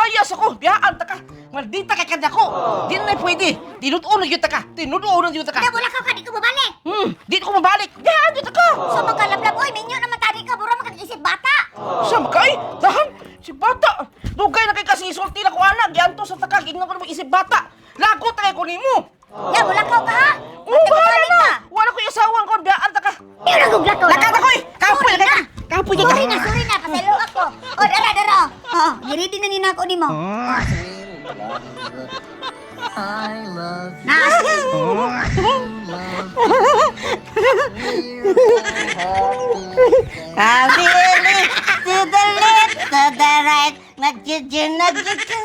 Layas ako, biyaan ta ka. Maldita kay kada ko. Di na pwede. Tinud-on na gyud ta ka. Tinud-on na gyud ta ka. Kaya wala ka ka, di ko mabalik. Di ko mabalik. Biyaan gyud ta ka. So magkalablab, oy, minyo naman tadi ka, bura makag-isip bata. Sa makay, tahan si bata. Dugay na kay kasi isulti na ko ana, gianto sa takag ingnan ko na isip bata. Lagot na kay ko nimo. Ya, wala ka ka ha? Oo, bahala Balik na. ka. Wala ko isawan ko, biyaan ta ka. Di na guglakaw. Lakat ako eh. Kapoy na ka. Kapoy na ka. Sorry na, sorry na, pasaylo ako. O, dara, dara. Oo, giready na nina ako nimo. I love Na, Happy to the left, to the right, nagkikin, nagkikin.